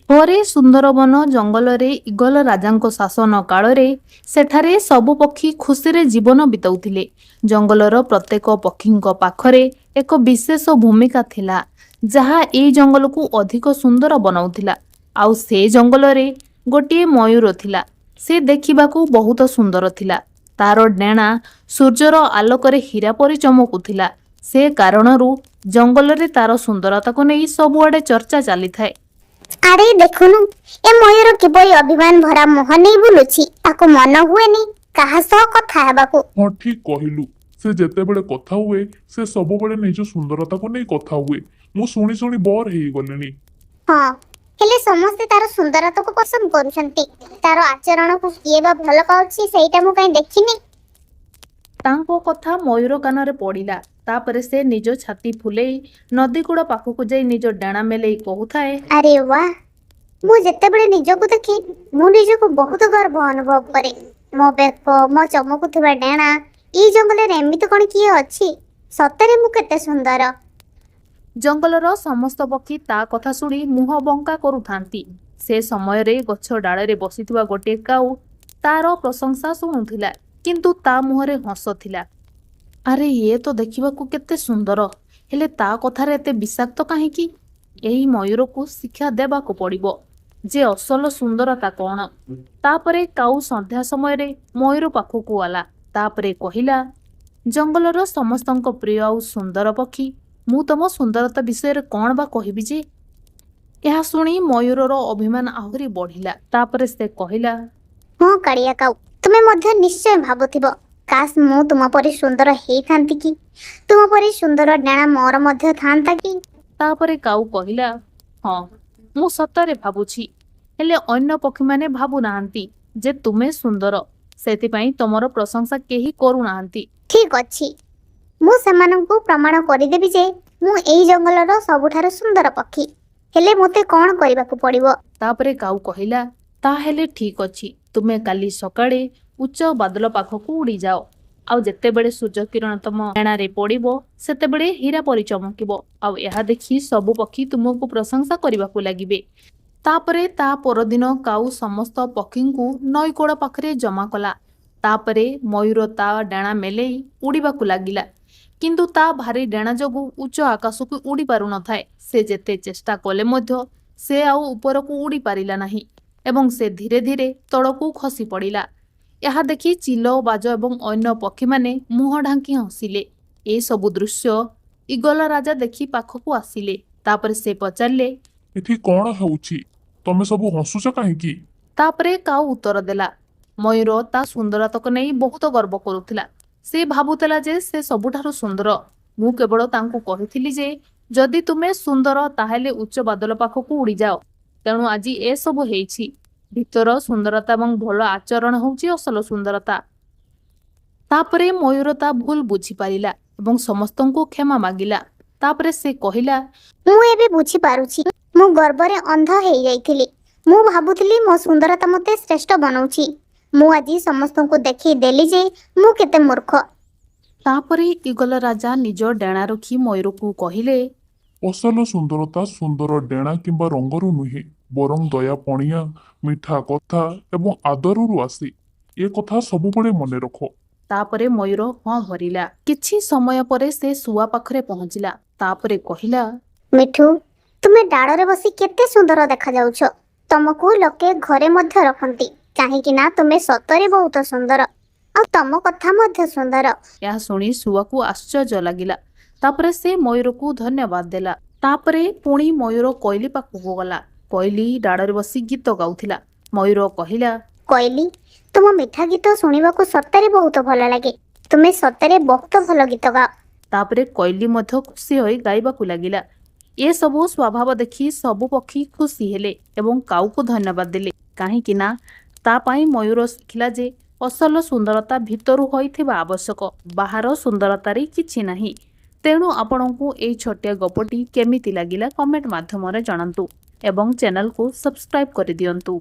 ପରେ ସୁନ୍ଦରବନ ଜଙ୍ଗଲରେ ଇଗଲ ରାଜାଙ୍କ ଶାସନ କାଳରେ ସେଠାରେ ସବୁ ପକ୍ଷୀ ଖୁସିରେ ଜୀବନ ବିତାଉଥିଲେ। ଜଙ୍ଗଲର ପ୍ରତ୍ୟେକ ପକ୍ଷୀଙ୍କ ପାଖରେ ଏକ ବିଶେଷ ଭୂମିକା ଥିଲା, ଯାହା ଏଇ ଜଙ୍ଗଲକୁ ଅଧିକ ସୁନ୍ଦର ବନାଉଥିଲା। ଆଉ ସେ ଜଙ୍ଗଲରେ ଗୋଟିଏ ମୟୂର ଥିଲା। ସେ ଦେଖିବାକୁ ବହୁତ ସୁନ୍ଦର ଥିଲା। ତାର ଡେଣା ସୂର୍ଯ୍ୟର ଆଲୋକରେ ହୀରା ପରି ଚମକୁଥିଲା। ସେ କାରଣରୁ ଜଙ୍ଗଲରେ ତାର ସୁନ୍ଦରତାକୁ ନେଇ ସବୁଆଡ଼େ ଚର୍ଚ୍ଚା ଚାଲିଥାଏ। ଆରେ ଦେଖୁନୁ, ଏ ମୟୂର କିପରି ଅଭିମାନ ଭରା ମୁହଁ ନେଇ ବୁଲୁଛି। ତାକୁ ମନ ହୁଏନି କାହା ସହ କଥା ହେବାକୁ। ହଁ, ଠିକ କହିଲୁ। ସେ ଯେତେବେଳେ କଥା ହୁଏ, ସେ ସବୁବେଳେ ନିଜ ସୁନ୍ଦରତାକୁ ନେଇ କଥା ହୁଏ। ମୁଁ ଶୁଣି ଶୁଣି ବୋର ହେଇଗଲିଣି। ହଁ, ହେଲେ ସମସ୍ତେ ତାର ସୁନ୍ଦରତାକୁ ପସନ୍ଦ କରୁଛନ୍ତି। ତାର ଆଚରଣକୁ କିଏ ବା ଭଲ ପାଉଛି, ସେଇଟା ମୁଁ କାହିଁ ଦେଖିନି। ତାଙ୍କ କଥା ମୟୂର କାନରେ ପଡ଼ିଲା। ତାପରେ ସେ ନିଜ ଛାତି ଫୁଲେଇ ନଦୀକୂଳ ପାଖକୁ ଯାଇ ନିଜ ଡେଣା ମେଲେଇ କହୁଥାଏ, ଆରେ ୱା, ମୁଁ ଯେତେବେଳେ ନିଜକୁ ଦେଖେ, ମୁଁ ନିଜକୁ ବହୁତ ଗର୍ବ ଅନୁଭବ କରେ। ମୋ ବେକ, ମୋ ଚମକୁଥିବା ଡେଣା, ଏଇ ଜଙ୍ଗଲରେ ଏମିତି କଣ କିଏ ଅଛି? ସତରେ ମୁଁ କେତେ ସୁନ୍ଦର! ଜଙ୍ଗଲର ସମସ୍ତ ପକ୍ଷୀ ତା କଥା ଶୁଣି ମୁହଁ ବଙ୍କା କରୁଥାନ୍ତି। ସେ ସମୟରେ ଗଛ ଡାଳରେ ବସିଥିବା ଗୋଟିଏ କାଉ ତାର ପ୍ରଶଂସା ଶୁଣୁଥିଲା, କିନ୍ତୁ ତା ମୁହଁରେ ହସ ଥିଲା। ଆରେ, ଇଏ ତ ଦେଖିବାକୁ କେତେ ସୁନ୍ଦର, ହେଲେ ତା କଥାରେ ଏତେ ବିଷାକ୍ତ କାହିଁକି? ଏହି ମୟୂରକୁ ଶିକ୍ଷା ଦେବାକୁ ପଡ଼ିବ ଯେ ଅସଲ ସୁନ୍ଦରତା କଣ। ତାପରେ କାଉ ସନ୍ଧ୍ୟା ସମୟରେ ମୟୂର ପାଖକୁ ଗଲା। ତାପରେ କହିଲା, ଜଙ୍ଗଲର ସମସ୍ତଙ୍କ ପ୍ରିୟ ଆଉ ସୁନ୍ଦର ପକ୍ଷୀ, ମୁଁ ତମ ସୁନ୍ଦରତା ବିଷୟରେ କଣ ବା କହିବି ଯେ? ଏହା ଶୁଣି ମୟୂରର ଅଭିମାନ ଆହୁରି ବଢ଼ିଲା। ତାପରେ ସେ କହିଲା, ହଁ କାଳିଆ କାଉ, ତୁମେ ମଧ୍ୟ ନିଶ୍ଚୟ ଭାବୁଥିବ, କାଶ ମୁଁ ତୁମ ପରି ସୁନ୍ଦର ହେଇଥାନ୍ତି କି? ତୁମ ପରି ସୁନ୍ଦର ଡେଣା ମୋର ମଧ୍ୟ ଥାନ୍ତା କି? ତାପରେ କାଉ କହିଲା, ହଁ, ମୁଁ ସତରେ ଭାବୁଛି, ହେଲେ ଅନ୍ୟ ପକ୍ଷୀମାନେ ଭାବୁନାହାନ୍ତି ଯେ ତୁମେ ସୁନ୍ଦର। ସେଥିପାଇଁ ତମର ପ୍ରଶଂସା କେହି କରୁନାହାନ୍ତି। ଠିକ ଅଛି, ମୁଁ ସେମାନଙ୍କୁ ପ୍ରମାଣ କରିଦେବି ଯେ ମୁଁ ଏଇ ଜଙ୍ଗଲର ସବୁଠାରୁ ସୁନ୍ଦର ପକ୍ଷୀ। ହେଲେ ମୋତେ କଣ କରିବାକୁ ପଡ଼ିବ? ତାପରେ କାଉ କହିଲା, ତାହେଲେ ଠିକ ଅଛି, ତୁମେ କାଲି ସକାଳେ ଉଚ୍ଚ ବାଦଲ ପାଖକୁ ଉଡ଼ିଯାଅ। ଆଉ ଯେତେବେଳେ ସୂର୍ଯ୍ୟ କିରଣ ତମ ଡେଣାରେ ପଡ଼ିବ, ସେତେବେଳେ ହୀରା ପରି ଚମକିବ। ଆଉ ଏହା ଦେଖି ସବୁ ପକ୍ଷୀ ତୁମକୁ ପ୍ରଶଂସା କରିବାକୁ ଲାଗିବେ। ତାପରେ ତା ପରଦିନ କାଉ ସମସ୍ତ ପକ୍ଷୀଙ୍କୁ ନଈକୂଳ ପାଖରେ ଜମା କଲା। ତାପରେ ମୟୂର ତା ଡେଣା ମେଲେଇ ଉଡ଼ିବାକୁ ଲାଗିଲା, କିନ୍ତୁ ତା ଭାରି ଡେଣା ଯୋଗୁଁ ଉଚ୍ଚ ଆକାଶକୁ ଉଡ଼ି ପାରୁନଥାଏ। ସେ ଯେତେ ଚେଷ୍ଟା କଲେ ମଧ୍ୟ ସେ ଆଉ ଉପରକୁ ଉଡ଼ି ପାରିଲା ନାହିଁ ଏବଂ ସେ ଧୀରେ ଧୀରେ ତଳକୁ ଖସି ପଡ଼ିଲା। ଏହା ଦେଖି ଚିଲ, ବାଜ ଏବଂ ଅନ୍ୟ ପକ୍ଷୀମାନେ ମୁହଁ ଢାଙ୍କି ହସିଲେ। ଏସବୁ ଦୃଶ୍ୟ ଇଗଲ ରାଜା ଦେଖି ପାଖକୁ ଆସିଲେ। ତାପରେ ସେ ପଚାରିଲେ, ଏଠି କଣ ହେଉଛି? ତମେ ସବୁ ହସୁଛ କାହିଁକି? ତାପରେ କାଉ ଉତ୍ତର ଦେଲା, ମୟୂର ତା ସୁନ୍ଦରତାକୁ ନେଇ ବହୁତ ଗର୍ବ କରୁଥିଲା। ସେ ଭାବୁଥିଲା ଯେ ସେ ସବୁଠାରୁ ସୁନ୍ଦର। ମୁଁ କେବଳ ତାଙ୍କୁ କହିଥିଲି ଯେ ଯଦି ତୁମେ ସୁନ୍ଦର, ତାହେଲେ ଉଚ୍ଚ ବାଦଲ ପାଖକୁ ଉଡ଼ିଯାଅ। ତେଣୁ ଆଜି ଏସବୁ ହେଇଛି। ଭିତର ସୁନ୍ଦରତା ଏବଂ ଭଲ ଆଚରଣ ହେଉଛି ଅସଲ ସୁନ୍ଦରତା। ତାପରେ ମୟୂର ତା ଭୁଲ ବୁଝିପାରିଲା ଏବଂ ସମସ୍ତଙ୍କୁ କ୍ଷମା ମାଗିଲା। ତାପରେ ସେ କହିଲା, ମୁଁ ଏବେ ବୁଝିପାରୁଛି, ମୁଁ ଗର୍ବରେ ଅନ୍ଧ ହେଇଯାଇଥିଲି। ମୁଁ ଭାବୁଥିଲି ମୋ ସୁନ୍ଦରତା ମୋତେ ଶ୍ରେଷ୍ଠ ବନଉଛି। ମୁଁ ଆଜି ସମସ୍ତଙ୍କୁ ଦେଖେଇ ଦେଲି ଯେ ମୁଁ କେତେ ମୂର୍ଖ। ତାପରେ ଇଗଲ ରାଜା ନିଜ ଡେଣା ରଖି ମୟୂରକୁ କହିଲେ, ଅସଲ ସୁନ୍ଦରତା ସୁନ୍ଦର ଡେଣା କିମ୍ବା ରଙ୍ଗରୁ ନୁହେଁ, ବରଂ ଦୟା ପଣିଆ, ମିଠା କଥା ଏବଂ ଆଦରରୁ ଆସେ। ଏ କଥା ସବୁବେଳେ ମନେ ରଖ। ତାପରେ ମୟୂର ହଁ ଭରିଲା। କିଛି ସମୟ ପରେ ସେ ଶୁଆ ପାଖରେ ପହଞ୍ଚିଲା। ତାପରେ କହିଲା, ମିଠୁ, ତୁମେ ଡାଳରେ ବସି କେତେ ସୁନ୍ଦର ଦେଖାଯାଉଛ। ତମକୁ ଲୋକେ ଘରେ ମଧ୍ୟ ରଖନ୍ତି, କାହିଁକି ନା ତୁମେ ସତରେ ବହୁତ ସୁନ୍ଦର ଆଉ ତମ କଥା ମଧ୍ୟ ସୁନ୍ଦର। ଏହା ଶୁଣି ଶୁଆକୁ ଆଶ୍ଚର୍ଯ୍ୟ ଲାଗିଲା। ତାପରେ ସେ ମୟୂରକୁ ଧନ୍ୟବାଦ ଦେଲା। ତାପରେ ପୁଣି ମୟୂର କୋଇଲି ପାଖକୁ ଗଲା। କୋଇଲି ଡାଳରେ ବସି ଗୀତ ଗାଉଥିଲା। ମୟୂର କହିଲା, କୋଇଲି, ତୁମ ମିଠା ଗୀତ ଶୁଣିବାକୁ ସତରେ ବହୁତ ଭଲ ଲାଗେ। ତୁମେ ସତରେ ବହୁତ ଭଲ ଗୀତ ଗାଅ। ତାପରେ କୋଇଲି ମଧ୍ୟ ଖୁସି ହୋଇ ଗାଇବାକୁ ଲାଗିଲା। ଏସବୁ ସ୍ୱଭାବ ଦେଖି ସବୁ ପକ୍ଷୀ ଖୁସି ହେଲେ ଏବଂ କାଉକୁ ଧନ୍ୟବାଦ ଦେଲେ, କାହିଁକି ନା ତା ପାଇଁ ମୟୂର ଶିଖିଲା ଯେ ଅସଲ ସୁନ୍ଦରତା ଭିତରୁ ହୋଇଥିବା ଆବଶ୍ୟକ, ବାହାର ସୁନ୍ଦରତାରେ କିଛି ନାହିଁ। ତେଣୁ ଆପଣଙ୍କୁ ଏଇ ଛୋଟିଆ ଗପଟି କେମିତି ଲାଗିଲା, କମେଣ୍ଟ ମାଧ୍ୟମରେ ଜଣାନ୍ତୁ ଏବଂ ଚ୍ୟାନେଲକୁ ସବସ୍କ୍ରାଇବ୍ କରିଦିଅନ୍ତୁ।